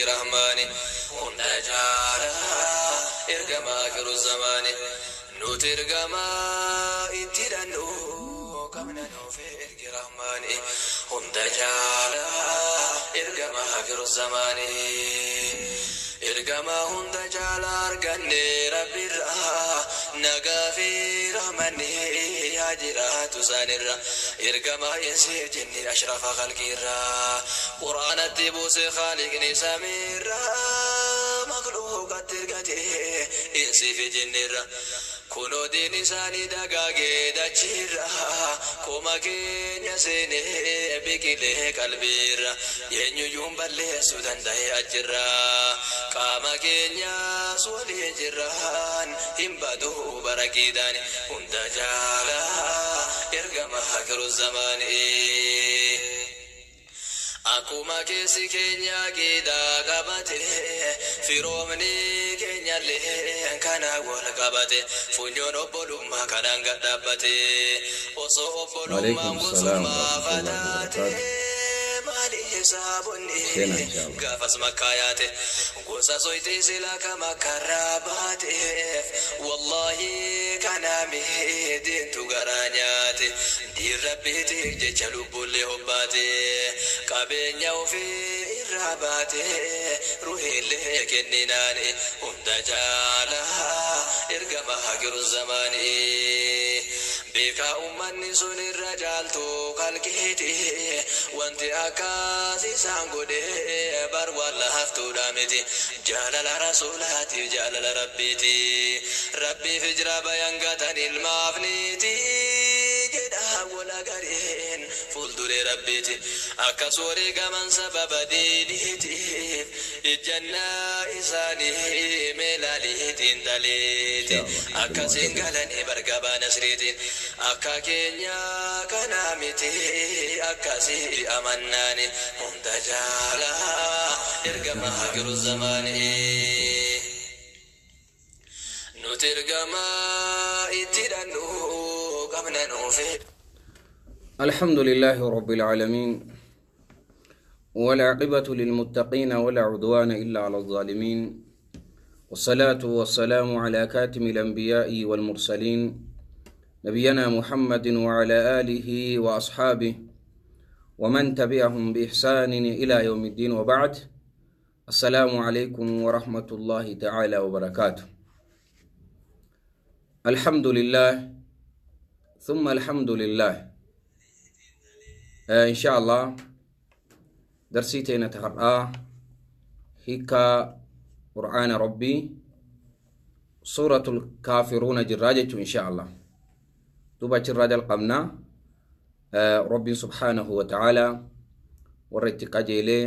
Rahmaani hunda caalaa ergamaa akhiru zamaani nuti ergamaa itti hidhannu qabna nuuf ergi Rahmaani hunda caalaa ergamaa akhiru zamaani ergamaa hunda caalaa arganne Rabbirraa nagaa fi rahmanni haa jiraatu isaanirra ergamaa insiif jinni ashrafa khalqiirraa Qur'aanatti buuse khaaliqni samiirraa makhluuqatti ergate insiif jinnirra kunoo diin isaanii dagaagee dachiirra koma keenya seenee biqilee qalbiirra eenyuyyuun balleessuu danda'e achirra qaama keenyas waliin jirraan hin badu barakiidhaan hunda caalaa ergama akhiru zamaanii. Akkuma keessi keenya aqiidaa qabate, firoomni keenyallee kanaan wal qabate, funyoon obbolummaa kanaan gad dhaabbate. Osoo obbolummaan Waalaikum salaam gosummaa warahmatullahi fataate, wabarakaatu. maaliif saabonni Seenaa inshallah. gaafas makkaa yaate? Gosa soytii sila ka makkarraa baateef, wallaahi kanaami diintu garaa nyaate. Diin rabbiitiif jecha lubbuullee hobbaate, qabeenya ofii irraa baate, ruhiillee kenninaani hunda caalaa ergama akhiru zamaanii. Beekaa ummanni sun irra caaltu kalqiiti, wanti akkas isaan godhe bar waan laaftuudha miti. Jaalala rasuulaatiif jaalala rabbiiti. Rabbiif hijraa bayan gatan ilmaaf niiti jedha wal agareen fuulduree rabbiiti. Akkas wareegaman sababa diiniitiif ijjannaa isaanii meelaaliitiin dhaleeti. Inshallah. Akkasiin galanii bargabaa nasriitiin akka keenya kanaa miti akkasii amannaani hunda caalaa ergama akhiru zamaanii. Nuti ergamaa itti hidhannu qabna nuufe. الحمد لله رب العالمين والعاقبة للمتقين ولا عدوان إلا على الظالمين والصلاة والسلام على كاتم الأنبياء والمرسلين نبينا محمد وعلى آله وأصحابه ومن تبعهم بإحسان إلى يوم الدين وبعد. السلام عليكم ورحمة الله تعالى وبركاته. الحمد لله ثم الحمد لله. إن شاء الله درسيتين تهرآ هيكا قرآن ربي سورة الكافرون جراجة إن شاء الله. دوبا جراجة القمنا ربي سبحانه وتعالى ورتك جيلي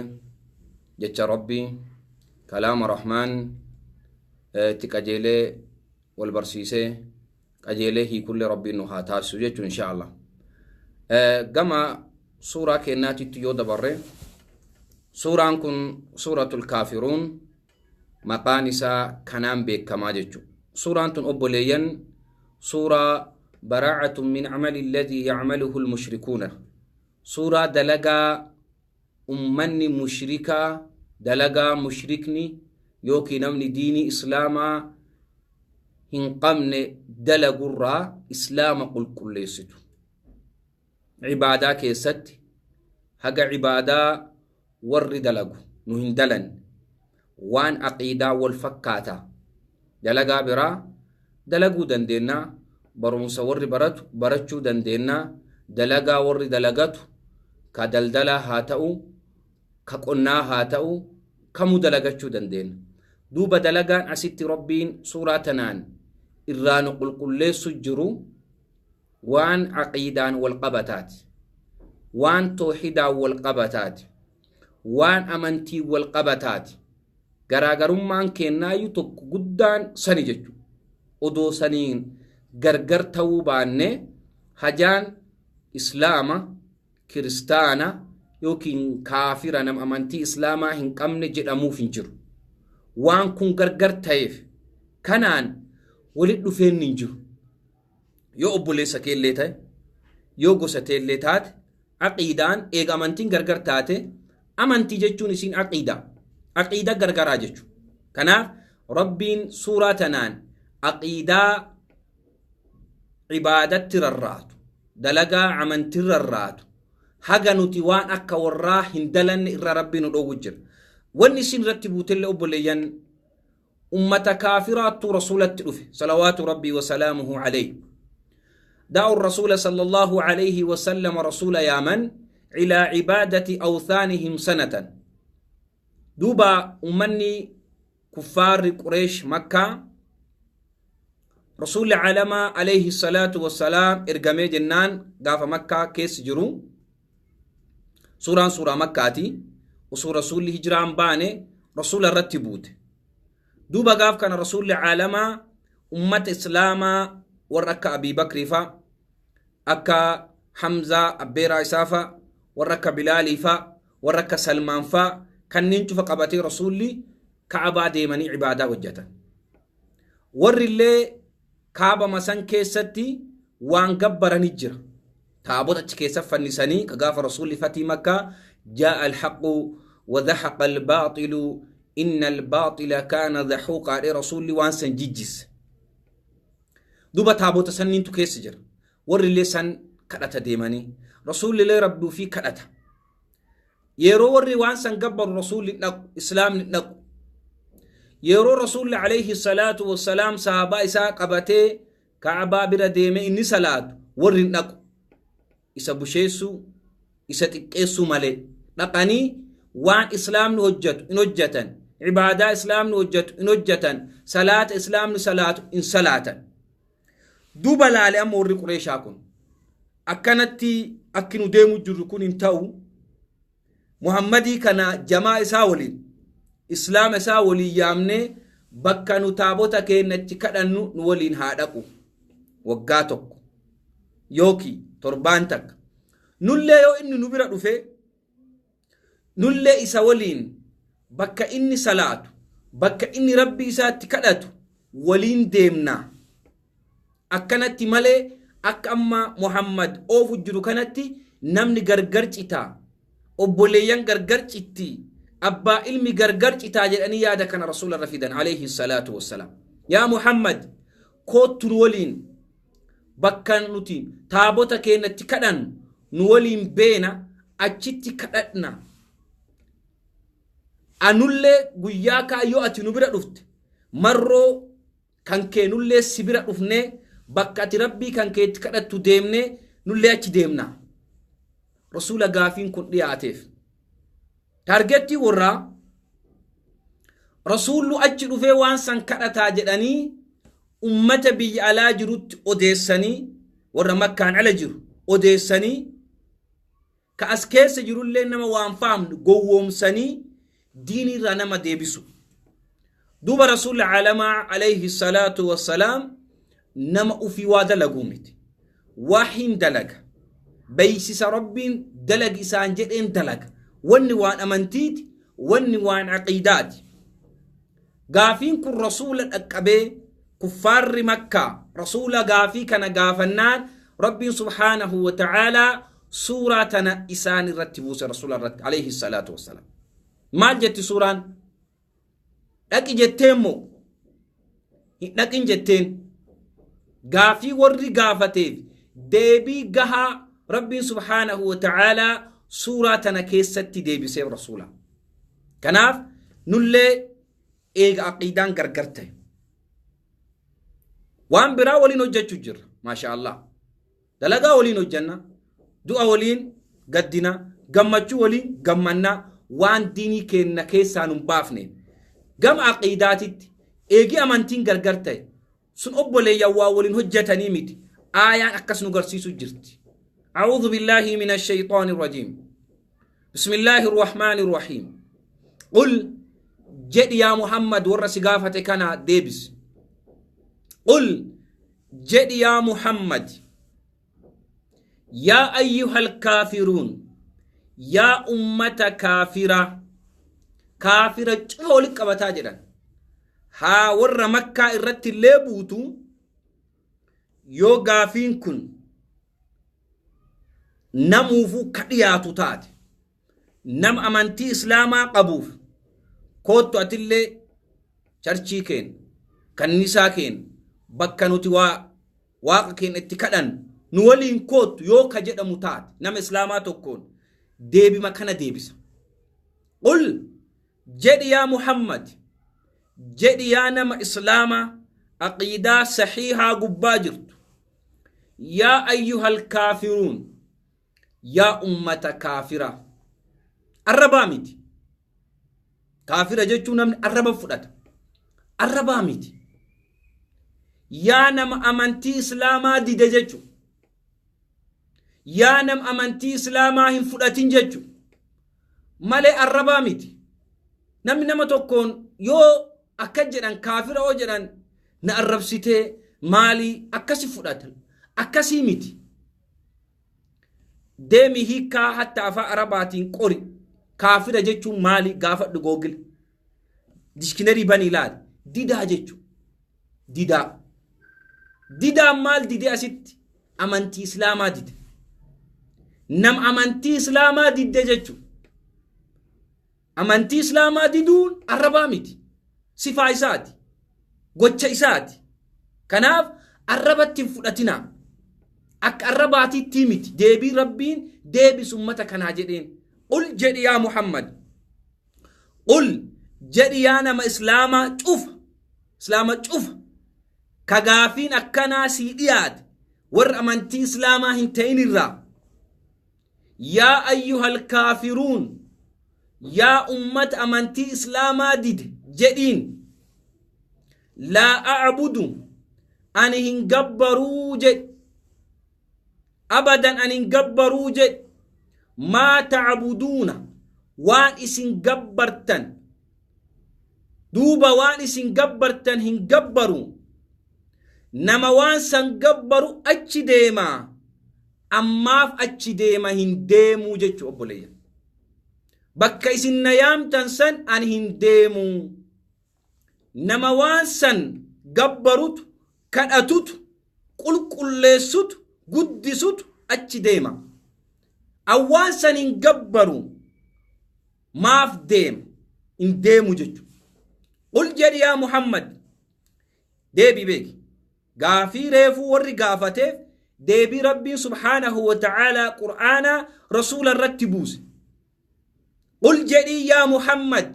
جتش ربي كلام الرحمن تكجيلي والبرسيسي قجيلي هي كل ربي نها تاسو إن شاء الله. gama suuraa kennaatitti yoo dabarre, suuraan kun suuratul kaafiruun maqaan isaa kanaan beekamaa jechu. Suuraan tun obboleeyyan suuraa baraa'atun min camali alladii yacmaluhu lmushrikuuna, suuraa dalagaa ummanni mushrikaa, dalagaa mushrikni yookiin namni diinii islaamaa hin qabne dalagurraa islaama qulqulleessitu. Cibaadaa keessatti haga cibaadaa warri dalagu nu hin dalan, waan aqiidaa wal fakkaata dalagaa biraa dalaguu dandeennaa, barumsa warri baratu barachuu dandeennaa, dalagaa warri dalagatu ka daldalaa haa ta'u ka qonnaa haa ta'u kamuu dalagachuu dandeenya. Duuba dalagaan asitti rabbiin suuraa tanaan irraa nu qulqulleessu jiru waan aqiidaan wal qabataati, waan toohidaan wal qabataati, waan amantii wal qabataati. Garaagarummaan kennaayyuu tokko guddaan sani jechu. Odoo saniin gargar ta'uu baanne hajaan islaama kiristaana yookiin kaafira nama amantii islaamaa hin qabne jedhamuuf hin jiru. Waan kun gargar ta'eef kanaan walit dhufeen hin jiru. Yoo obboleessa keellee ta'e, yoo gosa teellee taate, aqiidaan eega amantiin gargar taate, amantii jechuun isiin aqiidaa. Aqiida gargaraa jechuudha. Kanaaf Rabbiin suuraa tanaan aqiidaa cibaadatti rarraatu, dalagaa amantii rarraatu, haga nuti waan akka warraa hin dalanne irra Rabbiin nu dhoowwu jira. Wanni isin irratti buutellee, obboleeyyan, ummata kaafiraattu rasuulatti dhufe salawaatu Rabbii wasalaamuhu alayhi. دعوا الرسول صلى الله عليه وسلم رسول يامن إلى عبادة أوثانهم سنة. دوبا أمني كفار قريش مكة رسول العالم عليه الصلاة والسلام إرقامي جنان قاف مكة كيس جرو سورة سورة مكاتي وسورة رسول هجران باني رسول الرتبوت. دوبا قاف كان رسول العالم أمة إسلاما warra Abi Bakrii fa, akka Hamzaa abbeeraa isaa fa, warra akka Bilaalii fa, warra akka Salmaan fa, kanneen cufa qabatee rasuulli Ka'abaa deemanii cibaadaa hojjetan. Warri illee kaaba masan keessatti waan gabbaranii jira. Taabota achi keessa fannisanii ka gaafa rasuulli fatii Makkaa jaa'a alhaqu wa dhahaqa albaaxilu inna albaaxila kaana dhahuuqaa dhee rasuulli waan san jijjise. Duuba taabota sanniintu keessa jira. Warri illee san kadhata deemanii. Rasuulli illee Rabbii ofii kadhata. Yeroo warri waan san gabbaru rasuulli dhaqu, islaamni dhaqu. Yeroo rasuulli alayhi salaatu wassalaam sahabaa isaa qabatee Ka'abaa bira deemee inni salaatu warri hin dhaqu. Isa busheessuu, isa xiqqeessuu malee dhaqanii waan islaamni hojjetu hin hojjetan. Ibaadaa islaamni hojjetu hin hojjetan. Salaata islaamni salaatu hin salaatan. Duuba laale amma warri Qureeshaa kun akkanatti akki nu deemu jirru kun hin ta'u. Muhammadii kana jamaa isaa waliin islaama isaa waliin yaamnee bakka nu taabota keenyatti kadhannu nu waliin haa dhaqu. Waggaa tokko yookiin torbaan takka. Nullee yoo inni nu bira dhufe nullee isa waliin bakka inni salaatu, bakka inni Rabbi isaatti kadhatu waliin deemna. Akkanatti malee akka amma Muhammad oofu jiru kanatti namni gargar citaa, obboleeyyan gargar citti, abbaa ilmi gargar citaa jedhanii yaada kana rasuula irra fidan alayhi salaatu wassalaam. Yaa Muhammad, koottu nu waliin bakka nuti taabota keenyatti kadhannu nu waliin beena, achitti kadhadhna. Anullee guyyaa kaayyoo ati nu bira dhufte marroo kan kee nullee si bira dhufnee bakka ati Rabbii kan keetti kadhattu deemnee nullee achi deemna. Rasuula gaafiin kun dhiyaateef. Taargettii warraa rasuullu achi dhufee waan san kadhataa jedhanii ummata biyya alaa jirutti odeessanii, warra Makkaan ala jiru odeessanii, ka as keessa jirullee nama waan faamnu gowwoomsanii diinirraa nama deebisu. Duuba rasuulli caalamaa alayhi salaatu wassalaam nama ufii waa dalaguu miti. Waa hin dalaga. Beeksisa Rabbiin dalagi isaan jedheen dalaga. Wanni waan amantiiti, wanni waan aqiidaati. Gaafiin kun rasuula dhaqqabee kuffaarri Makkaa rasuula gaafii kana gaafannaan Rabbiin subhaanahu wa ta'aalaa suuraa tana isaan irratti buuse rasuula irratti alayhi salaatu wassalaam. Maal jetti suuraan? Dhaqi jetteen moo? Hin dhaqin jetteen. Gaafii warri gaafateef deebii gahaa Rabbiin subhaanahu wa ta'aalaa suuraa tana keessatti deebiseef rasuula. Kanaaf nullee eega aqiidaan gargar ta'e. Waan biraa waliin hojjechuu jirra. Maasha Allah. Dalagaa waliin hojjenna. Du'a waliin gaddina. Gammachuu waliin gammanna. Waan diinii keenna keessaa nun baafne. Gama aqiidaatitti eegi amantiin gargar ta'e sun obboleeyyan waa waliin hojjetanii miti. Aayaan akkas nu garsiisu jirti. أعوذ بالله من الشيطان الرجيم. بسم الله الرحمن الرحيم. قل جد يا محمد ور سقافة كان ديبس. قل جد يا محمد يا أيها الكافرون يا أمة كافرة كافرة شولك أبتاجرا ها ور مكة إرت الليبوتو يو غافين كن namuufuu ka dhiyaatu taate, nama amantii islaamaa qabuuf Koottu atillee charchii keen kannisaa keen bakka nuti waaqa keen itti kadhan nu waliin koottu yoo ka jedhamu taate nama islaamaa tokkoon deebima kana deebisa. Qul jedhi yaa Muhammad, jedhi yaa nama islaamaa aqiidaa saxiihaa gubbaa jirtu, yaa ayyuhal kaafiruun, yaa ummata kaafira. Arrabaa miti. Kaafira jechuun namni arraba fudhata. Arrabaa miti. Yaa nama amantii islaamaa dide jechu, yaa nama amantii islaamaa hin fudhatin jechu malee arrabaa miti. Namni nama tokkoon yoo akka jedhan kaafira oo jedhan na arrabsitee maalii akkasi fudhata. Akkasii miti. Deemi hiikaa hatta afaan arabaatiin qori. Kaafira jechuun maali gaafadhu Google. Dictionary banii ilaali. Didaa jechuudha. Didaa. Didaan maal dide asitti? Amantii islaamaa dide. Nam amantii islaamaa didde jechuudha. Amantii islaamaa diduun arrabaa miti. Sifaa isaati. Gocha isaati. Kanaaf arrabatti hin fudhatinaa. Akka arrabaatiitti miti. Deebii Rabbiin deebisu ummata kanaa jedheen. Qul jedhi yaa Muhammad. Qul jedhi yaa nama islaamaa cufa. Islaama cufa. Ka gaafiin akkanaa sii dhiyaate warra amantii islaamaa hin ta'in irraa. Yaa ayyuhal kaafiruun, yaa ummata amantii islaamaa dide jedhiin. Laa a'budu, ani hin gabbaruu jedhi. Abadan ani hin gabbaruu jedhi. Maa ta'buduuna, waan isin gabbartan. Duuba waan isin gabbartan hin gabbaru. Nama waan san gabbaru achi deema. Ammaaf achi deema hin deemuu jechuu obboleeyyan. Bakka isin na yaamtan san ani hin deemuu. Nama waan san gabbarutu, kadhatutu, qulqulleessutu, guddisutu achi deema. Awwaan san hin gabbaru maaf deema? Hin deemu jechuudha. Qul jedhi yaa Muhammad, deebii beeki. Gaafii reefuu warri gaafateef deebii Rabbiin subhaanahu wa ta'aalaa Qur'aana rasuula irratti buuse. Qul jedhii yaa Muhammad,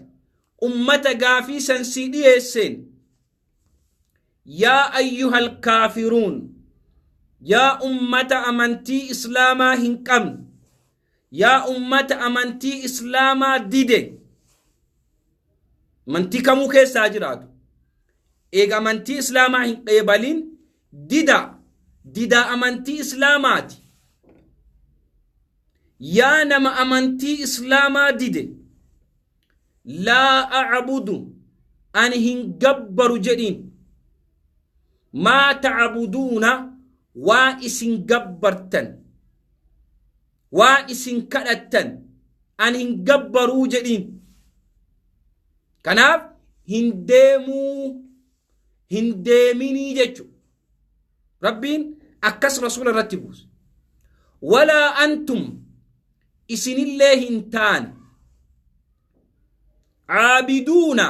ummata gaafii san sii dhiyeesseen, yaa ayyuhal kaafiruun, yaa ummata amantii islaamaa hin qabne, yaa ummata amantii islaamaa dide, amantii kamuu keessaa jiraatu, eega amantii islaamaa hin qeebalin dida, didaa amantii islaamaati. Yaa nama amantii islaamaa dide, laa a'budu, ani hin gabbaru jedhiin. Maa ta'buduuna, waan isin gabbartan, waan isin kadhattan ani hin gabbaruu jedhiin. Kanaaf hin deemuu, hin deeminii jechu. Rabbiin akkas rasuula irratti buuse. Walaa antum, isinillee hin taane, caabiduuna,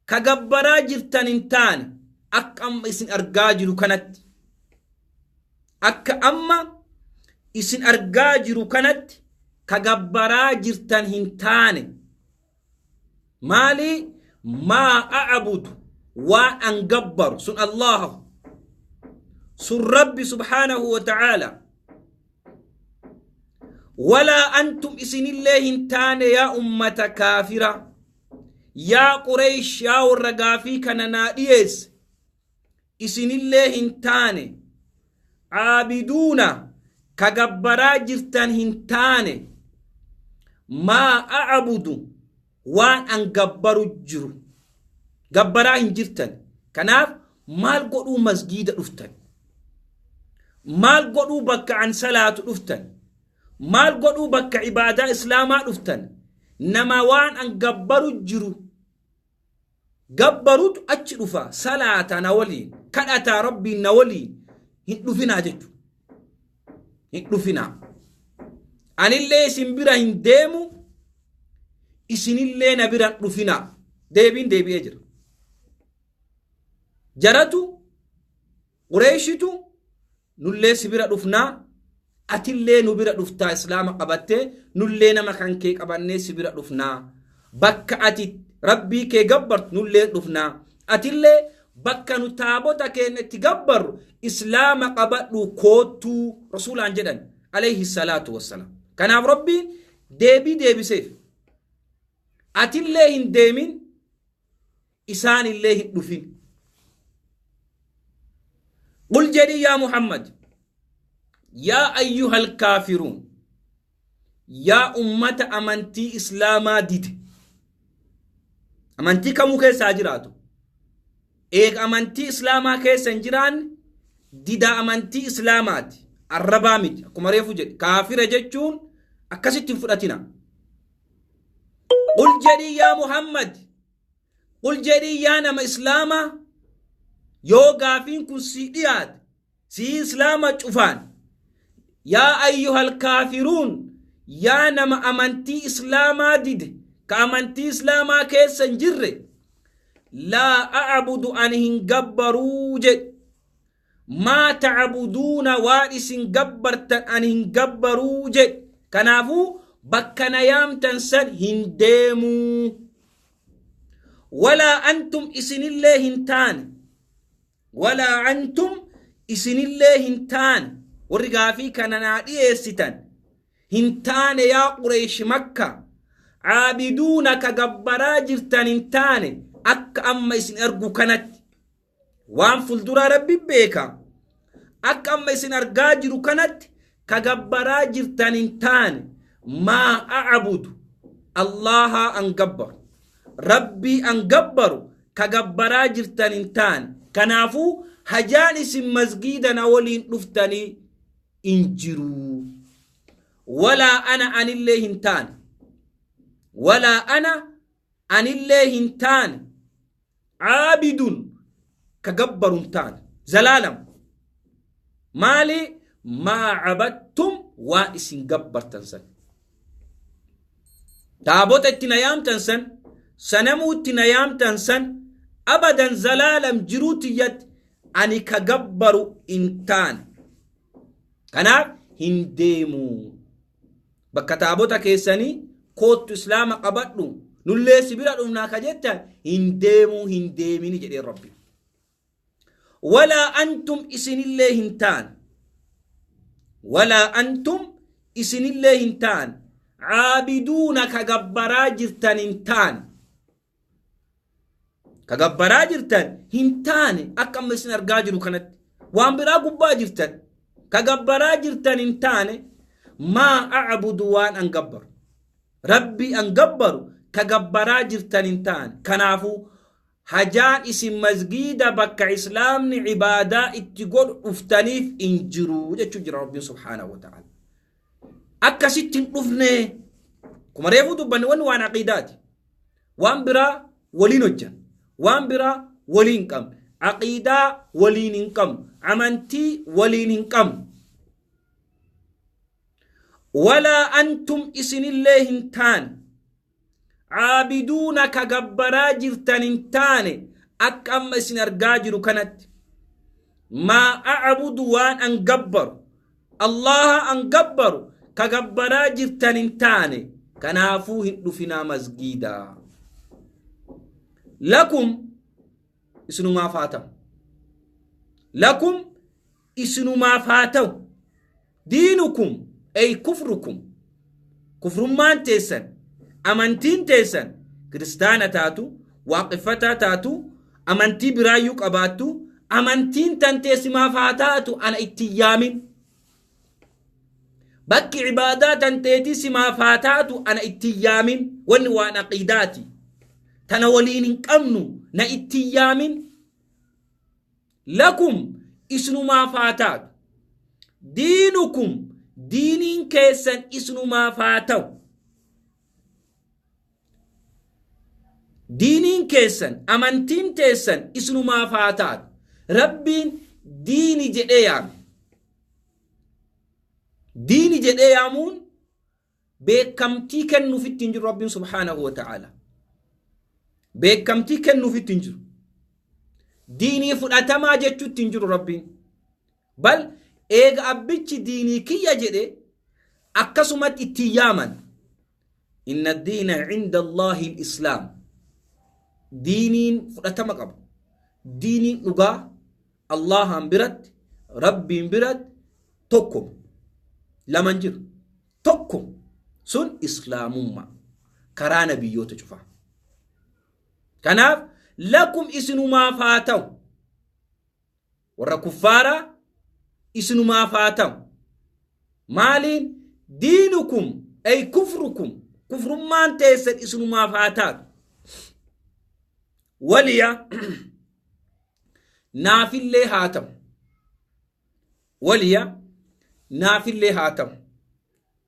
ka gabbaraa jirtan hin taane, akka amma isin argaa jiru kanatti. Akka amma isin argaa jiru kanatti ka gabbaraa jirtan hin taane. Maali? Maa a'budu, waan an gabbaru sun Allahu, sun Rabbi subhaanahu wa ta'aala. Walaa antum, isinillee hin taane, yaa ummata kaafira, yaa Qureesh, yaa warra gaafii kana naa dhiyeesse, isinillee hin taane, caabiduuna, ka gabbaraa jirtan hin taane, maa a'budu, waan an gabbaru jiru gabbaraa hin jirtan. Kanaaf maal godhuu masgiida dhuftan? Maal godhuu bakka an salaatu dhuftan? Maal godhuu bakka ibaadaa islaamaa dhuftan? Nama waan an gabbaru jiru gabbarutu achi dhufa, salaata na waliin, kadhataa Rabbiin na waliin hin dhufinaa jechuudha. Hin dhufinaa. Anillee isin bira hin deemu, Isinillee na biran dhufinaa. Deebiin deebi'ee jira. Jaratu Qureeshitu nullee si bira dhufnaa, atillee nu bira dhuftaa, islaama qabattee nullee nama kan kee qabannee si bira dhufnaa, bakka ati rabbii kee gabbartu nullee dhufnaa, atillee bakka nu taabota keenya itti gabbarru islaama qabadhu koottuu rasuulaan jedhan alayhi salaatu wassalaam. Kanaaf rabbiin deebii deebiseef, atillee hin deemin, isaanillee hin dhufin. Qul jedhi yaa Muhammad, yaa ayyuhal kaafiruun, yaa ummata amantii islaamaa dide, amantii kamuu keessaa jiraatu, eega amantii islaamaa keessa hin jiraanne dida amantii islaamaati, arrabaa miti. Akkuma reefu jedhe, kaafira jechuun akkasitti hin fudhatina. Qul jedhi yaa Muhammad, qul jedhi yaa nama islaamaa, yoo gaafiin kun sii dhiyaate, sii islaama cufaan, yaa ayyuhal kaafiruun, yaa nama amantii islaamaa dide, ka amantii islaamaa keessa hin jirre, laa a'budu ani hin gabbaruu jedhe, maa ta'buduuna waan isin gabbartan ani hin gabbaruu jedhe, kanaafuu bakka na yaamtan san hin deemuu. Walaa antum isinillee hin taane, walaa antum isinillee hin taane, warri gaafii kana naa dhiyeessitan hin taane, yaa Qureesh Makka, caabiduuna ka gabbaraa jirtan hin taane, akka amma isin argu kanatti, waan fulduraa rabbi beeka, akka amma isin argaa jiru kanatti ka gabbaraa jirtan hin taane. Maa a'budu Allaha an gabbaru, rabbii an gabbaru ka gabbaraa jirtan hin taane, kanaafuu hajaan isin masgiida na waliin dhuftanii hin jiru. Walaa ana anillee hin taane, walaa ana anillee hin taane, caabidun ka gabbaru hin taane zalaalam. Maali? Maa cabattum waan isin gabbartan san, taabota itti na yaamtan san, sanamuu itti na yaamtan san, abadan zalaalam jiruu tiyyatti ani ka gabbaru hin taane, kanaaf hin deemuu bakka taabota keessanii. Koottu islaama qabadhu, nullee si bira dhufnaa ka jettan, hin deemuu, hin deemini jedheen rabbi. Walaa antum isinillee hin taane, walaa antum isinillee hin taane, caabiduuna ka gabbaraa jirtan hin taane, ka gabbaraa jirtan hin taane, akka amma isin argaa jiru kanatti waan biraa gubbaa jirtan ka gabbaraa jirtan hin taane. Maa a'budu waan an gabbaru, rabbii an gabbaru ka gabbaraa jirtan hin taane, kanaafuu hajaan isin masgiida bakka islaamni ibaadaa itti godhu dhuftaniif hin jiru jechuu jira rabbiin subhaanahu wa ta'ala. Akkasitti hin dhufne. Kuma reefuu dubbanne, wanni waan aqiidaati, waan biraa waliin hojjan, waan biraa waliin qabnu, aqiidaa waliin hin qabnu, amantii waliin hin qabnu. Walaa antum isinillee hin taane, caabiduuna ka gabbaraa jirtan hin taane, akka amma isin argaa jiru kanatti. Maa a'budu waan an gabbaru, Allaha an gabbaru ka gabbaraa jirtan hin taane, kanaafuu hin dhufinaa masgiidaa. Lakum isinumaaf haa ta'u, lakum isinumaaf haa ta'u, diinukum ay kufrukum, kufrummaan teessan, amantiin teessan, kiristaana taatu, waaqeffataa taatu, amantii biraayyuu qabaattu, amantiin tan teessimaaf haa taatu, ana ittiin yaamin. Bakki ibaadaa tan teetii simaaf haa taatu, ana ittiin yaamin. Wanni waan aqiidaati, tana waliin hin qabnu, na ittiin yaamin. Lakum isinumaaf haa taatu, diinukum diiniin keessan isinumaaf haa ta'u, diiniin keessan, amantiin teessan isinumaaf haa taatu. Rabbiin diini jedhee yaame. Diini jedhee yaamuun Beekamtii kennuufitti hin jiru Rabbiin subhaanahu wa ta'ala. Beekamtii kennuufitti hin jiru. Diinii fudhatamaa jechuutti hin jiru Rabbiin. Bal eega abbichi diinii kiyya jedhe akkasumatti ittiin yaaman. Inna diina cinda Allaahi islaam. Diiniin fudhatama qabu. Diiniin dhugaa Allahan biratti, Rabbiin biratti tokko, laman jiru. Tokko sun islaamummaa karaa nabiyyoota cufaa. Kanaaf lakum isinumaaf haa ta'u, warra kuffaaraa isinumaaf haa ta'u. Maaliin? Diinukum ay kufrukum, kufrummaan teessan isinumaaf haa taatu. Waliya naafillee haa ta'u. Waliya naafillee haa ta'u.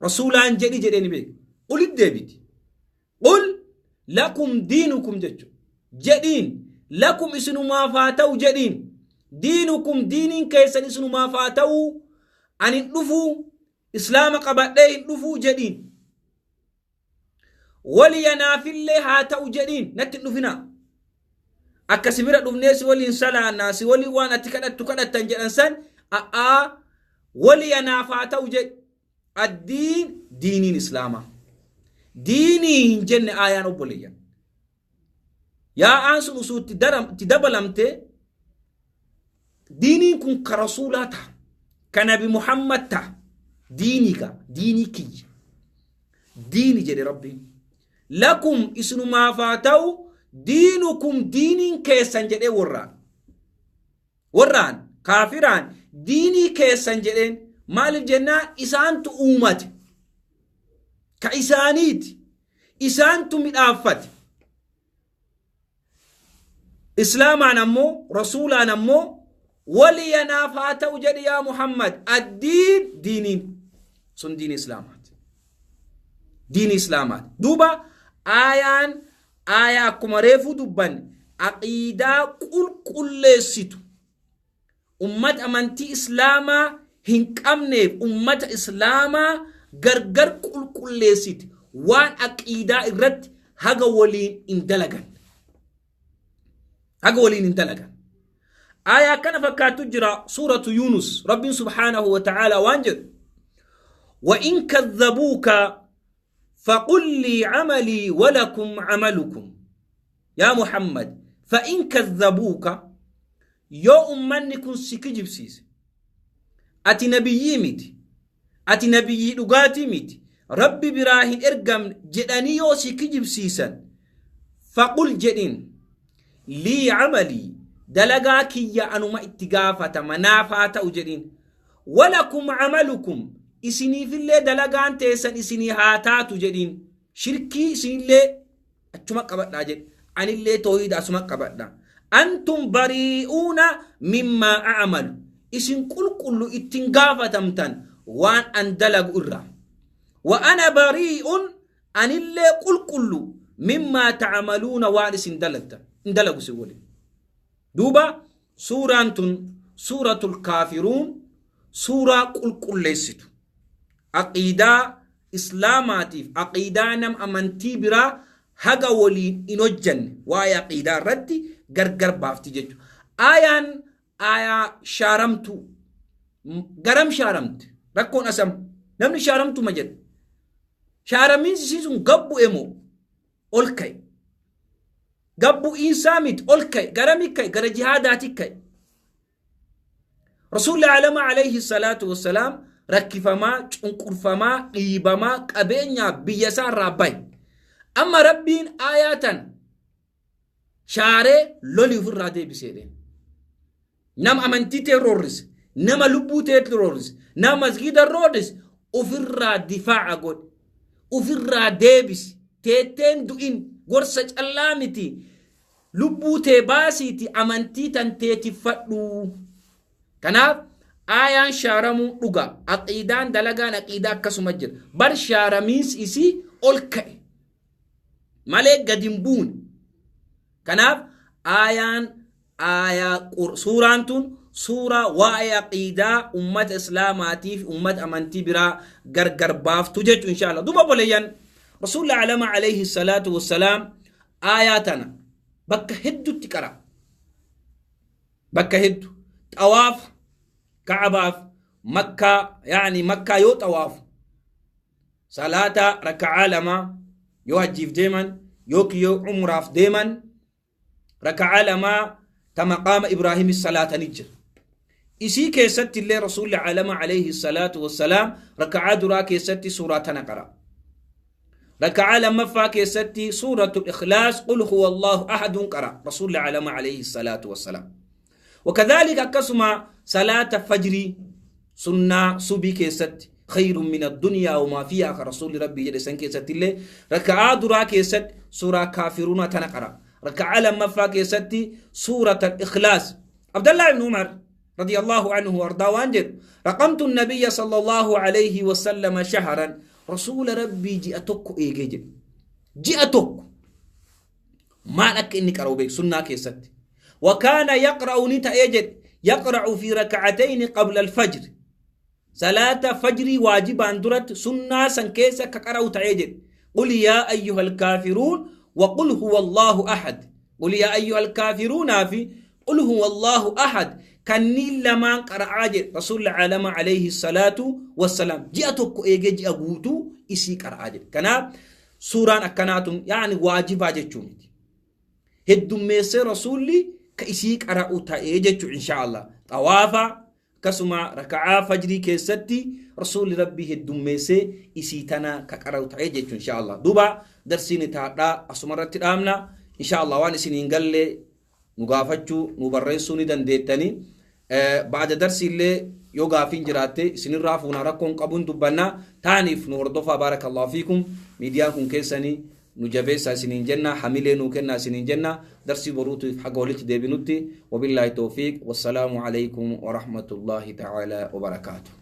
Rasuulaan jedhi jedhee ni beeka. Qulit deebiti. Qul lakum diinukum jechuudha. Jedhiin lakum isinumaaf haa ta'u jedhiin. Diinukum diiniin keessan isinumaaf haa ta'u. Ani hin dhufuu, islaama qabadhee hin dhufuu jedhiin. Waliya naafillee haa ta'u jedhiin, natti hin dhufinaa. Akka si bira dhufnee si waliin salaannaa, si waliin waan ati kadhattu kadhattan jedhan san a'aa, waliya naaf haa ta'u jedhi. Addiin diiniin islaamaa. Diinii hin jenne aayaan obboleeyyan. Yaa'aan sun usuu itti dabalamte diiniin kun ka rasuulaa ta'a. Ka nabi Muhammad ta'a. Diinii ka diinii kiyya. Diini jedhe Rabbiin. Lakum isinumaaf haa ta'u, diinukum diiniin keessan jedhee warraan. Warraan kaafiraan diinii keessan jedheen, maaliif jennaan isaantu uumate. Ka isaaniiti. Isaantu midhaaffate. Islaamaan ammoo rasuulaan ammoo waliya naaf haa ta'u jedhi yaa Muhammad, addiin diiniin sun diini islaamaati. Diini islaamaati. Duuba aayaan aayaa akkuma reefuu dubbanne aqiidaa qulqulleessitu, ummata amantii islaamaa hin qabneef ummata islaamaa gargar qulqulleessiti, waan aqiidaa irratti haga waliin hin dalagan. Haga waliin hin dalagan. Aayaa akkana fakkaattu jira, suuratu Yunus. Rabbiin subhaanahu wa ta'ala waan jedhu: وإن كذبوك فقل لي عملي ولكم عملكم. يا محمد، فإن كذبوك، yoo ummanni kun si kijibsiise, ati nabiyyii miti, ati nabiyyii dhugaatii miti, Rabbi biraa hin ergamne jedhanii yoo si kijibsiisan, فقل jedhin، لي عملي dalagaa kiyya anuma itti gaafatama, naaf haa ta'u jedhin، ولكم عملكم isiniifillee dalagaan teessan isinii haa taatu jedhin. Shirkii isinillee achuma qabadhaa jedhe, anillee toohida asuma qabadha. أنتم بريئون مما أعمل isin qulqullu ittiin gaafatamtan waan an dalagu irraa، وأنا بريء anillee qulqullu، مما تعملون waan isin dalagtan in dalagu isin waliin. Duuba suuraan tun suuratul Kaafiruun suuraa qulqulleessitu, aqiidaa islaamaatiif aqiidaa nam amantii biraa haga waliin hin hojjanne waa'ee aqiidaa irratti gargar baafti jechuudha. Aayaan aayaa shaaramtu garam shaaramte? Rakkoon asam namni shaaramtuma jedha. Shaaramiinsi isii sun gabbu'e moo ol ka'e? Gabbu'iinsaa miti, ol ka'e. Garami ka'e? Gara jihaadaati ka'e. Rasuulli alama alayhi salaatu wassalaam rakkifamaa, cunqurfamaa, dhiibamaa, qabeenyaa biyya isaa irraa bahe. Amma Rabbiin aayaa tan shaaree loli ofirraa deebiseedhe. Nama amantii tee roorrise, nama lubbuu tee roorrise, nama masgiida roorrise ofirraa difaa'a godhe. Ofirraa deebisi. Teetteen du'in gorsa callaa miti. Lubbuu tee baasiiti amantii tan teetiffadhu. Kanaaf aayaan shaaramuu dhuga. Aqiidaan dalagaan aqiidaa akkasuma jira. Bar shaaramiinsi isii ol ka'e malee gadi hin buune. Kanaaf aayaan aayaa suuraan tun Suuraa waa'ee aqiidaa ummata islaamaatiif ummata amantii biraa gargar baaftu jechu insha Allah. Duba obboleeyyan, Rasuulli alama alayhi salaatu wassalaam aayaa tana bakka heddutti qara. Bakka heddu xawaaf Ka'abaaf Makkaa, yaani Makkaa yoo xawaafu, salaata raka'aa 2 yoo hajjiif deeman yookiin yoo umraaf deeman, raka'aa 2 ta maqaama Ibraahimi salaatanii jira. Isii keessatti illee Rasuulli alama alayhi salaatu wassalaam raka'aa duraa keessatti suuraa tana qara. Raka'aa lammaffaa keessatti suuratul Ikhlaas, qul huwa Allahu ahadun qara Rasuulli alama alayhi salaatu wassalaam. وكذلك akkasuma salaata fajrii sunnaa subii keessatti, خير من الدنيا وما فيها ka Rasuulli Rabbii jedhe san keessatti illee, raka'aa duraa keessatti suuraa Kaafiruuna tana qara. Raka'aa lammaffaa keessatti suurata Ikhlaas. Abdallah ibn Umar رضي الله عنه وارضاه waan jedhu: رقمت النبي صلى الله عليه وسلم شهرا، Rasuula Rabbii ji'a tokko eegee jedhe. Ji'a tokko maal akka inni qara'u beeku sunnaa keessatti. وكان يقرأ ni ta'ee jedhe, يقرأ في ركعتين قبل الفجر، salaata fajrii waajibaan duratti sunnaa san keessa akka qara'u ta'ee jedhe, قل يا أيها الكافرون وقل هو الله أحد. قل يا أيها الكافرون fi قل هو الله أحد kanniin lamaan qara'aa jedhe Rasuulli alama alayhi salaatu wassalaam. Ji'a tokko eegee ji'a guutuu isii qara'aa jedhe. Kanaaf suuraan akkanaatun yaani waajibaa jechuu miti, heddummeessee Rasuulli ka isii qara'u ta'ee jechuu insha Allah. Xawaafa akkasuma raka'aa fajrii keessatti Rasuulli Rabbii heddummeessee isii tana ka qara'u ta'ee jechuu insha Allah. Duuba darsiin taadhaa asuma irratti dhaabna insha Allah. Waan isin hin galle nu gaafachuu, nu barreessuu ni dandeettanii. Ba'ada darsiillee yoo gaafiin jiraatte isinirraa fuunaa, rakkoon qabuun dubbannaa taaniif nu hordofaa. Baarakallahu fiikum. Miidiyaan kun keessanii, nu jabeessaa isiniin jenna, hamilee nuu kennaa isiniin jenna. Darsii boruutuuf haga walitti deebinutti, وبالله التوفيق، والسلام عليكم ورحمة الله تعالى وبركاته.